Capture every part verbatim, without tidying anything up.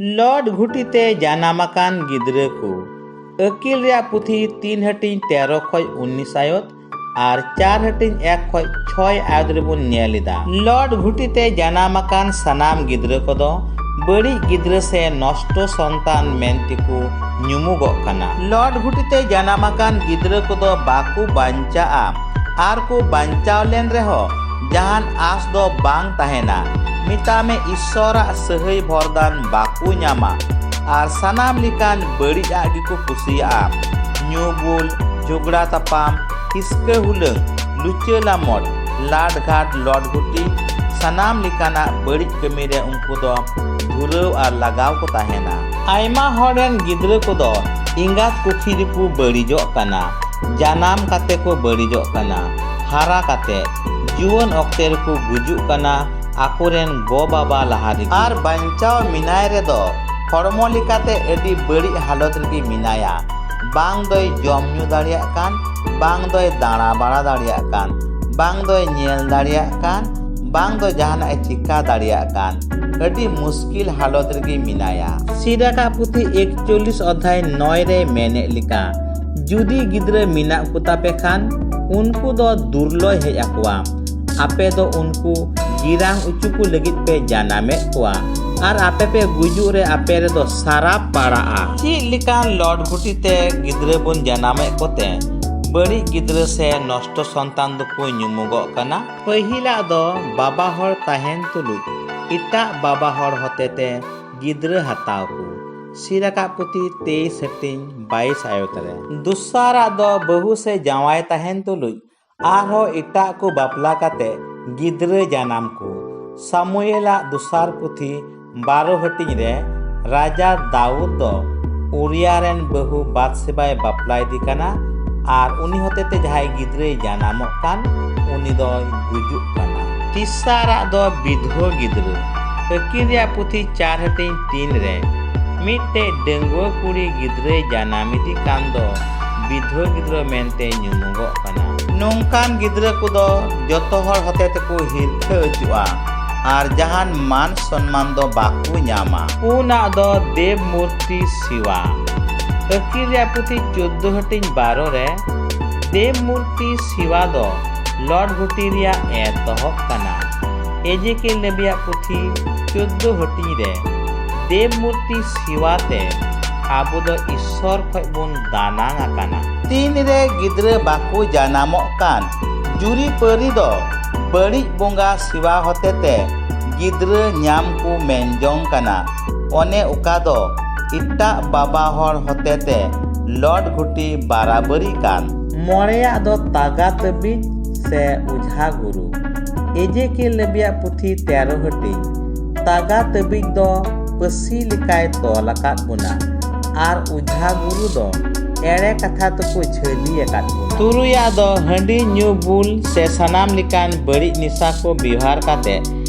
ᱞᱚᱰ ᱜᱷᱩᱴᱤ ᱛᱮ ᱡᱟᱱᱟᱢ ᱟᱠᱟᱱ ᱜᱤᱫᱽᱨᱟᱹ ᱠᱚ᱾ ᱟᱹᱠᱤᱞ ᱨᱮᱭᱟᱜ ᱯᱩᱛᱷᱤ ᱛᱤᱱ ᱦᱟᱹᱴᱤᱧ ᱛᱮᱨᱚ ᱠᱷᱚᱱ ᱩᱱᱤᱥ ᱟᱭᱚᱛ ᱟᱨ ᱪᱟᱨ ᱦᱟᱹᱴᱤᱧ ᱮᱠ ᱠᱷᱚᱱ ᱪᱷᱚᱭ ᱟᱭᱚᱛ ᱨᱮᱵᱚᱱ ᱧᱮᱞ ᱮᱫᱟ᱾ ᱞᱚᱰ ᱜᱷᱩᱴᱤ ᱛᱮ ᱡᱟᱱᱟᱢ ᱟᱠᱟᱱ ᱥᱟᱱᱟᱢ ᱜᱤᱫᱽᱨᱟᱹ ᱠᱚᱫᱚ ᱵᱟᱹᱲᱤᱡ ᱜᱤᱫᱽᱨᱟᱹ ᱥᱮ ᱱᱚᱥᱴᱚ ᱥᱚᱱᱛᱟᱱ ᱢᱮᱱ ᱛᱮᱠᱚ ᱧᱩᱢᱩᱜᱚᱜ ᱠᱟᱱᱟ᱾ ᱞᱚᱰ ᱜᱷᱩᱴᱤ ᱛᱮ ᱡᱟᱱᱟᱢ ᱟᱠᱟᱱ ᱜᱤᱫᱽᱨᱟᱹ ᱠᱚᱫᱚ ᱵᱟᱠᱚ ᱵᱟᱧᱪᱟᱜᱼᱟ᱾ ᱟᱨ ᱠᱚ ᱵᱟᱧᱪᱟᱣ ᱞᱮᱱ ᱨᱮᱦᱚᱸ ᱡᱟᱦᱟᱱ ᱟᱸᱥ ᱫᱚ ᱵᱟᱝ ᱛᱟᱦᱮᱱᱟ᱾ ᱢᱮᱛᱟᱜ ᱢᱮ, ᱤᱥᱥᱚᱨᱟᱜ ᱥᱟᱹᱦᱟᱹᱭ ᱵᱷᱚᱨᱫᱟᱱ ᱵᱟᱠᱚ ᱧᱟᱢᱟ᱾ ᱟᱨ ᱥᱟᱱᱟᱢ ᱞᱮᱠᱟᱱ ᱵᱟᱹᱲᱤᱡᱟᱜ ᱜᱮᱠᱚ ᱠᱩᱥᱤᱭᱟᱜᱼᱟ᱾ ᱧᱩ ᱵᱩᱞ, ᱡᱷᱚᱜᱽᱲᱟ ᱛᱟᱯᱟᱢ, ᱦᱤᱥᱠᱟᱹ ᱦᱩᱞᱟᱹᱝ, ᱞᱩᱪᱟᱹ ᱞᱟᱢᱚᱴ, ᱞᱟᱰ ᱜᱷᱟᱴ, ᱞᱚᱰ ᱜᱷᱩᱴᱤ, ᱥᱟᱱᱟᱢ ᱞᱮᱠᱟᱱᱟᱜ ᱵᱟᱹᱲᱤᱡ ᱠᱟᱹᱢᱤ ᱨᱮ ᱩᱱᱠᱩ ᱫᱚ ᱫᱷᱩᱨᱟᱹᱣ ᱟᱨ ᱞᱟᱜᱟᱣ ᱠᱚ ᱛᱟᱦᱮᱱᱟ᱾ ᱟᱭᱢᱟ ᱦᱚᱲ ᱨᱮᱱ ᱜᱤᱫᱽᱨᱟᱹ ᱠᱚᱫᱚ ᱮᱸᱜᱟᱛ ᱠᱩᱠᱷᱤ ᱨᱮᱠᱚ ᱵᱟᱹᱲᱤᱡᱚᱜ ᱠᱟᱱᱟ, ᱡᱟᱱᱟᱢ ᱠᱟᱛᱮ ᱠᱚ ᱵᱟᱹᱲᱤᱡᱚᱜ ᱠᱟᱱᱟ, ᱦᱟᱨᱟ ᱠᱟᱛᱮ ᱡᱩᱣᱟᱹᱱ ᱚᱠᱛᱮ ᱨᱮᱠᱚ ᱜᱩᱡᱩᱜ ᱠᱟᱱᱟ ᱟᱠᱚᱨᱮᱱ ᱜᱚ ᱵᱟᱵᱟ ᱞᱟᱦᱟ ᱨᱮᱜᱮ᱾ ᱟᱨ ᱵᱟᱧᱪᱟᱣ ᱢᱮᱱᱟᱭ ᱨᱮᱫᱚ ᱦᱚᱲᱢᱚ ᱞᱮᱠᱟᱛᱮ ᱟᱹᱰᱤ ᱵᱟᱹᱲᱤᱡ ᱦᱟᱞᱚᱛ ᱨᱮᱜᱮ ᱢᱮᱱᱟᱭᱟ᱾ ᱵᱟᱝ ᱫᱚᱭ ᱡᱚᱢ ᱧᱩ ᱫᱟᱲᱮᱭᱟᱜ ᱠᱟᱱ, ᱵᱟᱝ ᱫᱚᱭ ᱫᱟᱬᱟ ᱵᱟᱲᱟ ᱫᱟᱲᱮᱭᱟᱜ ᱠᱟᱱ, ᱵᱟᱝ ᱫᱚᱭ ᱧᱮᱞ ᱫᱟᱲᱮᱭᱟᱜ ᱠᱟᱱ, ᱵᱟᱝ ᱫᱚ ᱡᱟᱦᱟᱱᱟᱜ ᱮ ᱪᱤᱠᱟ ᱫᱟᱲᱮᱭᱟᱜ ᱠᱟᱱ, ᱟᱹᱰᱤ ᱢᱩᱥᱠᱤᱞ ᱦᱟᱞᱚᱛ ᱨᱮᱜᱮ ᱢᱮᱱᱟᱭᱟ᱾ ᱥᱤᱨᱟᱠᱟᱜ ᱯᱩᱛᱷᱤ ᱮᱠᱪᱚᱞᱞᱤᱥ ᱚᱫᱷᱭᱟᱭ ᱱᱚᱭ ᱨᱮ ᱢᱮᱱᱮᱫ ᱞᱮᱠᱟ, ᱡᱩᱫᱤ ᱜᱤᱫᱽᱨᱟᱹ ᱢᱮᱱᱟᱜ ᱠᱚ ᱛᱟᱯᱮ ᱠᱷᱟᱱ, ᱩᱱᱠᱩ ᱫᱚ ᱫᱩᱨᱞᱚᱭ ᱦᱮᱡ ᱟᱠᱚᱣᱟ᱾ ᱟᱯᱮ ᱫᱚ ᱩᱱᱠᱩ ᱜᱤᱨᱟᱝ ᱚᱪᱚ ᱠᱚ ᱞᱟᱹᱜᱤᱫ ᱯᱮ ᱡᱟᱱᱟᱢᱮᱫ ᱠᱚᱣᱟ, ᱟᱨ ᱟᱯᱮ ᱯᱮ ᱜᱩᱡᱩᱜ ᱨᱮ ᱟᱯᱮ ᱨᱮᱫᱚ ᱥᱟᱨᱟᱯ ᱯᱟᱲᱟᱜᱼᱟ᱾ ᱪᱮᱫ ᱞᱮᱠᱟᱱ ᱞᱚᱰ ᱜᱷᱩᱴᱤ ᱛᱮ ᱜᱤᱫᱽᱨᱟᱹ ᱵᱚᱱ ᱡᱟᱱᱟᱢᱮᱫ ᱠᱚᱛᱮ ᱵᱟᱹᱲᱤᱡ ᱜᱤᱫᱽᱨᱟᱹ ᱥᱮ ᱱᱚᱥᱴᱚ ᱥᱚᱱᱛᱟᱱ ᱫᱚᱠᱚ ᱧᱩᱢᱩᱜᱚᱜ ᱠᱟᱱᱟ? ᱯᱟᱹᱦᱤᱞᱟᱜ ᱫᱚ ᱵᱟᱵᱟ ᱦᱚᱲ ᱛᱟᱦᱮᱱ ᱛᱩᱞᱩᱡ ᱮᱴᱟᱜ ᱵᱟᱵᱟ ᱦᱚᱲ ᱦᱚᱛᱮᱛᱮ ᱜᱤᱫᱽᱨᱟᱹ ᱦᱟᱛᱟᱣ ᱠᱚ᱾ ᱥᱤᱨᱟᱠᱟᱜ ᱯᱩᱛᱷᱤ ᱛᱮᱭᱤᱥ ᱦᱟᱹᱴᱤᱧ ᱵᱟᱭᱤᱥ ᱟᱭᱚᱛ ᱨᱮ᱾ ᱫᱚᱥᱟᱨᱟᱜ ᱫᱚ ᱵᱟᱹᱦᱩ ᱥᱮ ᱡᱟᱶᱟᱭ ᱛᱟᱦᱮᱱ ᱛᱩᱞᱩᱡ ᱟᱨᱦᱚᱸ ᱮᱴᱟᱜ ᱠᱚ ᱵᱟᱯᱞᱟ ᱠᱟᱛᱮ ᱜᱤᱫᱽᱨᱟᱹ ᱡᱟᱱᱟᱢ ᱠᱚ᱾ ᱥᱟᱢᱩᱭᱮᱞᱟᱜ ᱫᱚᱥᱟᱨ ᱯᱩᱛᱷᱤ ᱵᱟᱨᱚ ᱦᱟᱹᱴᱤᱧ ᱨᱮ ᱨᱟᱡᱟ ᱫᱟᱣᱩᱫ ᱫᱚ ᱩᱨᱤᱭᱟ ᱨᱮᱱ ᱵᱟᱹᱦᱩ ᱵᱟᱛᱥᱮᱵᱟᱭ ᱵᱟᱯᱞᱟ ᱤᱫᱤ ᱠᱟᱱᱟ ᱟᱨ ᱩᱱᱤ ᱦᱚᱛᱮᱛᱮ ᱡᱟᱦᱟᱸᱭ ᱜᱤᱫᱽᱨᱟᱹᱭ ᱡᱟᱱᱟᱢᱚᱜ ᱠᱟᱱ, ᱩᱱᱤ ᱫᱚᱭ ᱜᱩᱡᱩᱜ ᱠᱟᱱᱟ᱾ ᱛᱤᱥᱟᱨᱟᱜ ᱫᱚ ᱵᱤᱫᱷᱣᱟᱹ ᱜᱤᱫᱽᱨᱟᱹ᱾ ᱟᱹᱠᱤᱞ ᱨᱮᱭᱟᱜ ᱯᱩᱛᱷᱤ ᱪᱟᱨ ᱦᱟᱹᱴᱤᱧ ᱛᱤᱱ ᱨᱮ ᱢᱤᱫᱴᱮᱡ ᱰᱟᱺᱜᱩᱣᱟᱹ ᱠᱩᱲᱤ ᱜᱤᱫᱽᱨᱟᱹᱭ ᱡᱟᱱᱟᱢ ᱤᱫᱤ ᱠᱟᱱ ᱫᱚ ᱵᱤᱫᱷᱣᱟᱹ ᱜᱤᱫᱽᱨᱟᱹ ᱢᱮᱱᱛᱮ ᱧᱩᱢᱩᱜᱚᱜ ᱠᱟᱱᱟ᱾ ᱱᱚᱝᱠᱟᱱ ᱜᱤᱫᱽᱨᱟᱹ ᱠᱚᱫᱚ ᱡᱚᱛᱚ ᱦᱚᱲ ᱦᱚᱛᱮ ᱛᱮᱠᱚ ᱦᱤᱨᱠᱷᱟᱹ ᱦᱚᱪᱚᱜᱼᱟ᱾ ᱟᱨ ᱡᱟᱦᱟᱱ ᱢᱟᱱ ᱥᱚᱱᱢᱟᱱ ᱫᱚ ᱵᱟᱠᱚ ᱧᱟᱢᱟ᱾ ᱯᱩᱱᱟᱜ ᱫᱚ ᱫᱮᱵ ᱢᱩᱨᱛᱤ ᱥᱤᱣᱟ᱾ ᱟᱹᱠᱤᱞ ᱨᱮᱭᱟᱜ ᱯᱩᱛᱷᱤ ᱪᱳᱫᱫᱳ ᱦᱟᱹᱴᱤᱧ ᱵᱟᱨᱚ ᱨᱮ ᱫᱮᱵ ᱢᱩᱨᱛᱤ ᱥᱤᱣᱟ ᱫᱚ ᱞᱚᱰ ᱜᱷᱩᱴᱤ ᱨᱮᱭᱟᱜ ᱮᱛᱚᱦᱚᱵ ᱠᱟᱱᱟ᱾ ᱮᱡᱮᱠᱮᱞ ᱱᱟᱵᱤᱭᱟᱜ ᱯᱩᱛᱷᱤ ᱪᱳᱫᱫᱳ ᱦᱟᱹᱴᱤᱧ ᱨᱮ ᱫᱮᱵ ᱢᱩᱨᱛᱤ ᱥᱤᱣᱟ ᱛᱮ ᱟᱵᱚ ᱫᱚ ᱤᱥᱥᱚᱨ ᱠᱷᱚᱡ ᱵᱚᱱ ᱫᱟᱱᱟᱝ ᱟᱠᱟᱱᱟ᱾ ᱛᱤᱱ ᱨᱮ ᱜᱤᱫᱽᱨᱟᱹ ᱵᱟᱠᱚ ᱡᱟᱱᱟᱢᱚᱜ ᱠᱟᱱ, ᱡᱩᱨᱤᱯᱟᱹᱨᱤ ᱫᱚ ᱵᱟᱹᱲᱤᱡ ᱵᱚᱸᱜᱟ ᱥᱤᱣᱟ ᱦᱚᱛᱮᱛᱮ ᱜᱤᱫᱽᱨᱟᱹ ᱧᱟᱢ ᱠᱚ ᱢᱮᱱ ᱡᱚᱝ ᱠᱟᱱᱟ, ᱚᱱᱮ ᱚᱠᱟ ᱫᱚ ᱮᱴᱟᱜ ᱵᱟᱵᱟ ᱦᱚᱲ ᱦᱚᱛᱮᱛᱮ ᱞᱚᱰ ᱜᱷᱩᱴᱤ ᱵᱟᱨᱟᱵᱟᱹᱨᱤ ᱠᱟᱱ᱾ ᱢᱚᱬᱮᱭᱟᱜ ᱫᱚ ᱛᱟᱜᱟ ᱛᱟᱹᱵᱤᱡ ᱥᱮ ᱚᱡᱷᱟ ᱜᱩᱨᱩ᱾ ᱮᱡᱮᱠᱮᱞ ᱱᱟᱵᱤᱭᱟᱜ ᱯᱩᱛᱷᱤ ᱛᱮᱨᱚ ᱦᱟᱹᱴᱤᱧ ᱛᱟᱜᱟ ᱛᱟᱹᱵᱤᱡ ᱫᱚ ᱯᱟᱹᱥᱤ ᱞᱮᱠᱟᱭ ᱛᱚᱞ ᱟᱠᱟᱫ ᱵᱚᱱᱟ ᱟᱨ ᱚᱡᱷᱟ ᱜᱩᱨᱩ ᱫᱚ ᱮᱲᱮ ᱠᱟᱛᱷᱟ ᱛᱮᱠᱚ ᱡᱷᱟᱹᱞᱤ ᱟᱠᱟᱫ ᱵᱚᱱᱟ᱾ ᱛᱩᱨᱩᱭᱟᱜ ᱫᱚ ᱦᱟᱺᱰᱤ ᱧᱩ ᱵᱩᱞ ᱥᱮ ᱥᱟᱱᱟᱢ ᱞᱮᱠᱟᱱ ᱵᱟᱹᱲᱤᱡ ᱱᱮᱥᱟ ᱠᱚ ᱵᱮᱣᱦᱟᱨ ᱠᱟᱛᱮ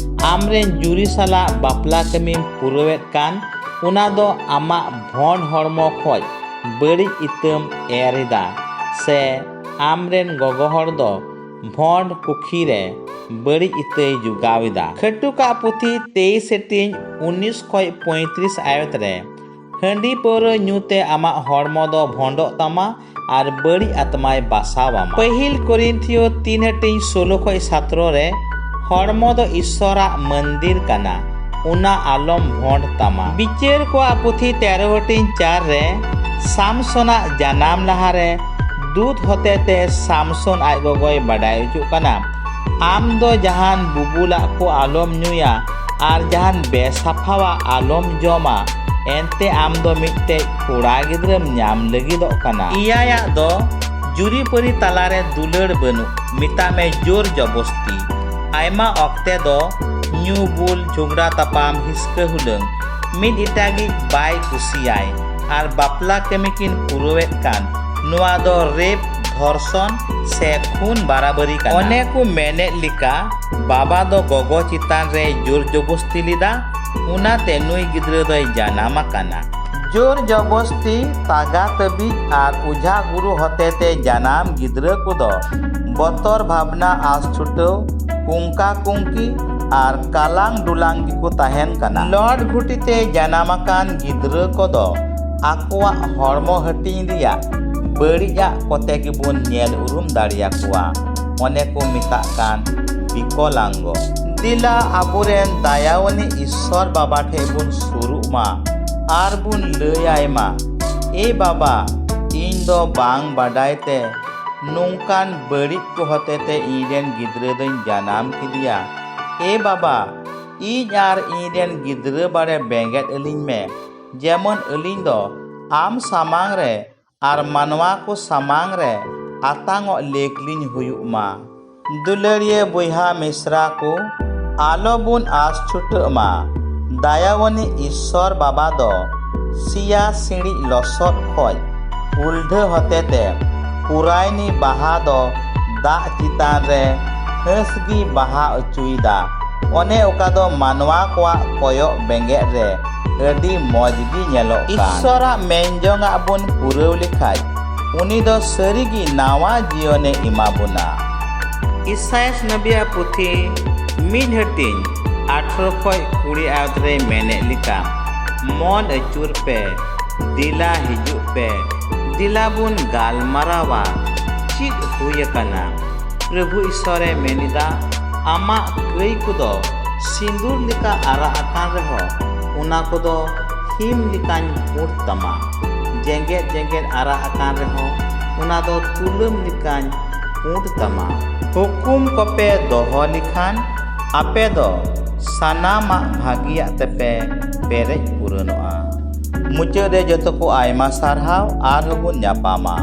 ᱟᱢᱨᱮᱱ ᱡᱩᱨᱤ ᱥᱟᱞᱟᱜ ᱵᱟᱯᱞᱟ ᱠᱟᱹᱢᱤᱢ ᱯᱩᱨᱟᱹᱣᱮᱫ ᱠᱟᱱ, ᱚᱱᱟ ᱫᱚ ᱟᱢᱟᱜ ᱵᱷᱚᱸᱰ ᱦᱚᱲᱢᱚ ᱠᱷᱚᱡ ᱵᱟᱹᱲᱤᱡ ᱤᱛᱟᱹᱢ ᱮᱨ ᱮᱫᱟ ᱥᱮ ᱟᱢᱨᱮᱱ ᱜᱚᱜᱚ ᱦᱚᱲ ᱫᱚ ᱵᱷᱚᱸᱰ ᱠᱩᱠᱷᱤ ᱨᱮ ᱵᱟᱹᱲᱤᱡ ᱤᱛᱟᱹᱭ ᱡᱚᱜᱟᱣ ᱮᱫᱟ᱾ ᱠᱷᱟᱹᱴᱩᱠᱟᱜ ᱯᱩᱛᱷᱤ ᱛᱮᱭᱤᱥ ᱦᱟᱹᱴᱤᱧ ᱩᱱᱤᱥ ᱠᱷᱚᱡ ᱯᱚᱸᱭᱛᱨᱤᱥ ᱟᱭᱚᱛ ᱨᱮ ᱦᱟᱺᱰᱤ ᱯᱟᱹᱣᱨᱟᱹ ᱧᱩ ᱛᱮ ᱟᱢᱟᱜ ᱦᱚᱲᱢᱚ ᱫᱚ ᱵᱷᱚᱸᱰᱚᱜ ᱛᱟᱢᱟ ᱟᱨ ᱵᱟᱹᱲᱤᱡ ᱟᱛᱢᱟᱭ ᱵᱟᱥᱟᱣ ᱟᱢᱟ᱾ ᱯᱟᱹᱦᱤᱞ ᱠᱚᱨᱤᱱᱛᱷᱤᱭᱚ ᱛᱤᱱ ᱦᱟᱹᱴᱤᱧ ᱥᱳᱞᱳ ᱠᱷᱚᱡ ᱥᱟᱛᱨᱚ ᱨᱮ ᱦᱚᱲᱢᱚ ᱫᱚ ᱤᱥᱥᱚᱨᱟᱜ ᱢᱚᱱᱫᱤᱨ ᱠᱟᱱᱟ, ᱚᱱᱟ ᱟᱞᱚᱢ ᱵᱷᱚᱸᱰ ᱛᱟᱢᱟ᱾ ᱵᱤᱪᱟᱹᱨ ᱠᱚᱣᱟᱜ ᱯᱩᱛᱷᱤ ᱛᱮᱨᱚ ᱦᱟᱹᱴᱤᱧ ᱪᱟᱨ ᱨᱮ ᱥᱟᱢᱥᱚᱱᱟᱜ ᱡᱟᱱᱟᱢ ᱞᱟᱦᱟᱨᱮ ᱫᱩᱛ ᱦᱚᱛᱮᱛᱮ ᱥᱟᱢᱥᱚᱱ ᱟᱡ ᱜᱚᱜᱚᱭ ᱵᱟᱰᱟᱭ ᱦᱚᱪᱚᱜ ᱠᱟᱱᱟ, ᱟᱢ ᱫᱚ ᱡᱟᱦᱟᱱ ᱵᱩᱵᱩᱞᱟᱜ ᱠᱚ ᱟᱞᱚᱢ ᱧᱩᱭᱟ ᱟᱨ ᱡᱟᱦᱟᱱ ᱵᱮᱥᱟᱯᱷᱟᱣᱟᱜ ᱟᱞᱚᱢ ᱡᱚᱢᱟ, ᱮᱱᱛᱮ ᱟᱢ ᱫᱚ ᱢᱤᱫᱴᱮᱡ ᱠᱚᱲᱟ ᱜᱤᱫᱽᱨᱟᱹᱢ ᱧᱟᱢ ᱞᱟᱹᱜᱤᱫᱚᱜ ᱠᱟᱱᱟ᱾ ᱮᱭᱟᱭᱟᱜ ᱫᱚ ᱡᱩᱨᱤᱯᱟᱹᱨᱤ ᱛᱟᱞᱟᱨᱮ ᱫᱩᱞᱟᱹᱲ ᱵᱟᱹᱱᱩᱜ, ᱢᱮᱛᱟᱜ ᱢᱮ ᱡᱳᱨ ᱡᱚᱵᱚᱥᱛᱤ᱾ ᱟᱭᱢᱟ ᱚᱠᱛᱮ ᱫᱚ ᱧᱩ ᱵᱩᱞ, ᱡᱷᱚᱜᱽᱲᱟ ᱛᱟᱯᱟᱢ, ᱦᱤᱥᱠᱟᱹ ᱦᱩᱞᱟᱹᱝ, ᱢᱤᱫ ᱮᱴᱟᱜᱤᱡ ᱵᱟᱭ ᱠᱩᱥᱤᱭᱟᱭ ᱟᱨ ᱵᱟᱯᱞᱟ ᱠᱟᱹᱢᱤ ᱠᱤᱱ ᱯᱩᱨᱟᱹᱣᱮᱫ ᱠᱟᱱ, ᱱᱚᱣᱟ ᱫᱚ ᱨᱮᱯ, ᱫᱷᱚᱨᱥᱚᱱ ᱥᱮ ᱠᱷᱩᱱ ᱵᱟᱨᱟᱵᱟᱹᱨᱤ ᱠᱟᱱᱟ᱾ ᱚᱱᱮ ᱠᱚ ᱢᱮᱱᱮᱫ ᱞᱮᱠᱟ, ᱵᱟᱵᱟ ᱫᱚ ᱜᱚᱜᱚ ᱪᱮᱛᱟᱱ ᱨᱮᱭ ᱡᱳᱨ ᱡᱚᱵᱚᱥᱛᱤ ᱞᱮᱫᱟ, ᱚᱱᱟᱛᱮ ᱱᱩᱭ ᱜᱤᱫᱽᱨᱟᱹ ᱫᱚᱭ ᱡᱟᱱᱟᱢ ᱟᱠᱟᱱᱟ᱾ ᱡᱳᱨ ᱡᱚᱵᱚᱥᱛᱤ, ᱛᱟᱜᱟ ᱛᱟᱹᱵᱤᱡ ᱟᱨ ᱚᱡᱷᱟ ᱜᱩᱨᱩ ᱦᱚᱛᱮᱛᱮ ᱡᱟᱱᱟᱢ ᱜᱤᱫᱽᱨᱟᱹ ᱠᱚᱫᱚ ᱵᱚᱛᱚᱨ ᱵᱷᱟᱵᱽᱱᱟ, ᱟᱸᱥ ᱪᱷᱩᱴᱟᱹᱣ, ᱠᱩᱝᱠᱟ ᱠᱩᱝᱠᱤ ᱟᱨ ᱠᱟᱞᱟᱝ ᱰᱩᱞᱟᱝ ᱜᱮᱠᱚ ᱛᱟᱦᱮᱱ ᱠᱟᱱᱟ᱾ ᱞᱚᱰ ᱜᱷᱩᱴᱤ ᱛᱮ ᱡᱟᱱᱟᱢ ᱟᱠᱟᱱ ᱜᱤᱫᱽᱨᱟᱹ ᱠᱚᱫᱚ ᱟᱠᱚᱣᱟᱜ ᱦᱚᱲᱢᱚ ᱦᱟᱹᱴᱤᱧ ᱨᱮᱭᱟᱜ ᱵᱟᱹᱲᱤᱡᱟᱜ ᱠᱚᱛᱮ ᱜᱮᱵᱚᱱ ᱧᱮᱞ ᱩᱨᱩᱢ ᱫᱟᱲᱮᱭᱟᱠᱚᱣᱟ᱾ ᱚᱱᱮ ᱠᱚ ᱢᱮᱛᱟᱜ ᱠᱟᱱ ᱵᱤᱠᱚᱞᱟᱝᱜᱚ᱾ ᱫᱮᱞᱟ ᱟᱵᱚᱨᱮᱱ ᱫᱟᱭᱟᱣᱟᱱᱤᱡ ᱤᱥᱥᱚᱨ ᱵᱟᱵᱟ ᱴᱷᱮᱡ ᱵᱚᱱ ᱥᱩᱨᱩᱜ ᱢᱟ ᱟᱨ ᱵᱚᱱ ᱞᱟᱹᱭᱟᱭ ᱢᱟ, ᱮ ᱵᱟᱵᱟ, ᱤᱧ ᱫᱚ ᱵᱟᱝ ᱵᱟᱰᱟᱭ ᱛᱮ ᱱᱚᱝᱠᱟᱱ ᱵᱟᱹᱲᱤᱡ ᱠᱚ ᱦᱚᱛᱮᱛᱮ ᱤᱧ ᱨᱮᱱ ᱜᱤᱫᱽᱨᱟᱹ ᱫᱚᱧ ᱡᱟᱱᱟᱢ ᱠᱮᱫᱮᱭᱟ᱾ ᱮ ᱵᱟᱵᱟ, ᱤᱧ ᱟᱨ ᱤᱧ ᱨᱮᱱ ᱜᱤᱫᱽᱨᱟᱹ ᱵᱟᱨᱮ ᱵᱮᱸᱜᱮᱫ ᱟᱹᱞᱤᱧ ᱢᱮ, ᱡᱮᱢᱚᱱ ᱟᱹᱞᱤᱧ ᱫᱚ ᱟᱢ ᱥᱟᱢᱟᱝ ᱨᱮ ᱟᱨ ᱢᱟᱱᱣᱟ ᱠᱚ ᱥᱟᱢᱟᱝ ᱨᱮ ᱟᱛᱟᱝᱚᱜ ᱞᱮᱠ ᱞᱤᱧ ᱦᱩᱭᱩᱜ ᱢᱟ᱾ ᱫᱩᱞᱟᱹᱲᱤᱭᱟᱹ ᱵᱚᱭᱦᱟ ᱢᱤᱥᱨᱟ ᱠᱚ, ᱟᱞᱚ ᱵᱚᱱ ᱟᱥ ᱪᱷᱩᱴᱟᱹᱜ ᱢᱟ᱾ ᱫᱟᱭᱟᱣᱟᱱᱤᱡ ᱤᱥᱥᱚᱨ ᱵᱟᱵᱟ ᱫᱚ ᱥᱮᱭᱟ ᱥᱤᱬᱤᱡ ᱞᱚᱥᱚᱫ ᱠᱷᱚᱡ ᱩᱞᱰᱷᱟᱹ ᱦᱚᱛᱮᱛᱮ ᱯᱩᱨᱟᱭᱱᱤ ᱵᱟᱦᱟ ᱫᱚ ᱫᱟᱜ ᱪᱮᱛᱟᱱ ᱨᱮ ᱦᱟᱹᱥ ᱜᱮ ᱵᱟᱦᱟ ᱚᱪᱚᱭᱮᱫᱟ᱾ ᱚᱱᱮ ᱚᱠᱟ ᱫᱚ ᱢᱟᱱᱣᱟ ᱠᱚᱣᱟᱜ ᱠᱚᱭᱚᱜ ᱵᱮᱸᱜᱮᱫ ᱨᱮ ᱟᱹᱰᱤ ᱢᱚᱡᱽ ᱜᱮ ᱧᱮᱞᱚᱜ ᱠᱟᱱ᱾ ᱤᱥᱥᱚᱨᱟᱜ ᱢᱮᱱ ᱡᱚᱝᱟᱜ ᱵᱚᱱ ᱯᱩᱨᱟᱹᱣ ᱞᱮᱠᱷᱟᱡ, ᱩᱱᱤ ᱫᱚ ᱥᱟᱹᱨᱤ ᱜᱮ ᱱᱟᱣᱟ ᱡᱤᱭᱚᱱᱮ ᱮᱢᱟ ᱵᱚᱱᱟ᱾ ᱤᱥᱟᱭᱟᱥ ᱱᱟᱵᱤᱭᱟᱜ ᱯᱩᱛᱷᱤ ᱢᱤᱫ ᱦᱟᱹᱴᱤᱧ ᱟᱴᱷᱨᱚ ᱠᱷᱚᱡ ᱠᱩᱲᱤ ᱟᱭᱟᱛ ᱨᱮᱭ ᱢᱮᱱᱮᱫ ᱞᱮᱠᱟ, ᱢᱚᱱ ᱟᱹᱪᱩᱨ ᱯᱮ, ᱫᱮᱞᱟ ᱦᱤᱡᱩᱜ ᱯᱮ, ᱫᱮᱞᱟ ᱵᱚᱱ ᱜᱟᱞᱢᱟᱨᱟᱣᱟ, ᱪᱮᱫ ᱦᱩᱭ ᱟᱠᱟᱱᱟ? ᱯᱨᱚᱵᱷᱩ ᱤᱥᱥᱚᱨᱮ ᱢᱮᱱ ᱮᱫᱟ, ᱟᱢᱟᱜ ᱠᱟᱹᱭ ᱠᱚᱫᱚ ᱥᱤᱸᱫᱩᱨ ᱞᱮᱠᱟ ᱟᱨᱟᱜ ᱟᱠᱟᱱ ᱨᱮᱦᱚᱸ, ᱚᱱᱟ ᱠᱚᱫᱚ ᱦᱤᱢ ᱞᱮᱠᱟᱧ ᱯᱩᱸᱰ ᱛᱟᱢᱟ᱾ ᱡᱮᱜᱮᱫ ᱡᱮᱜᱮᱫ ᱟᱨᱟᱜ ᱟᱠᱟᱱ ᱨᱮᱦᱚᱸ, ᱚᱱᱟ ᱫᱚ ᱛᱩᱞᱟᱹᱢ ᱞᱮᱠᱟᱧ ᱯᱩᱸᱰ ᱛᱟᱢᱟ᱾ ᱦᱩᱠᱩᱢ ᱠᱚᱯᱮ ᱫᱚᱦᱚ ᱞᱮᱠᱷᱟᱱ, ᱟᱯᱮ ᱫᱚ ᱥᱟᱱᱟᱢᱟᱜ ᱵᱷᱟᱹᱜᱤᱭᱟᱜ ᱛᱮᱯᱮ ᱯᱮᱨᱮᱡ ᱯᱩᱨᱟᱹᱱᱚᱜᱼᱟ᱾ ᱢᱩᱪᱟᱹᱫ ᱨᱮ ᱡᱚᱛᱚ ᱠᱚ ᱟᱭᱢᱟ ᱥᱟᱨᱦᱟᱣ, ᱟᱨᱦᱚᱸ ᱵᱚᱱ ᱧᱟᱯᱟᱢᱟ᱾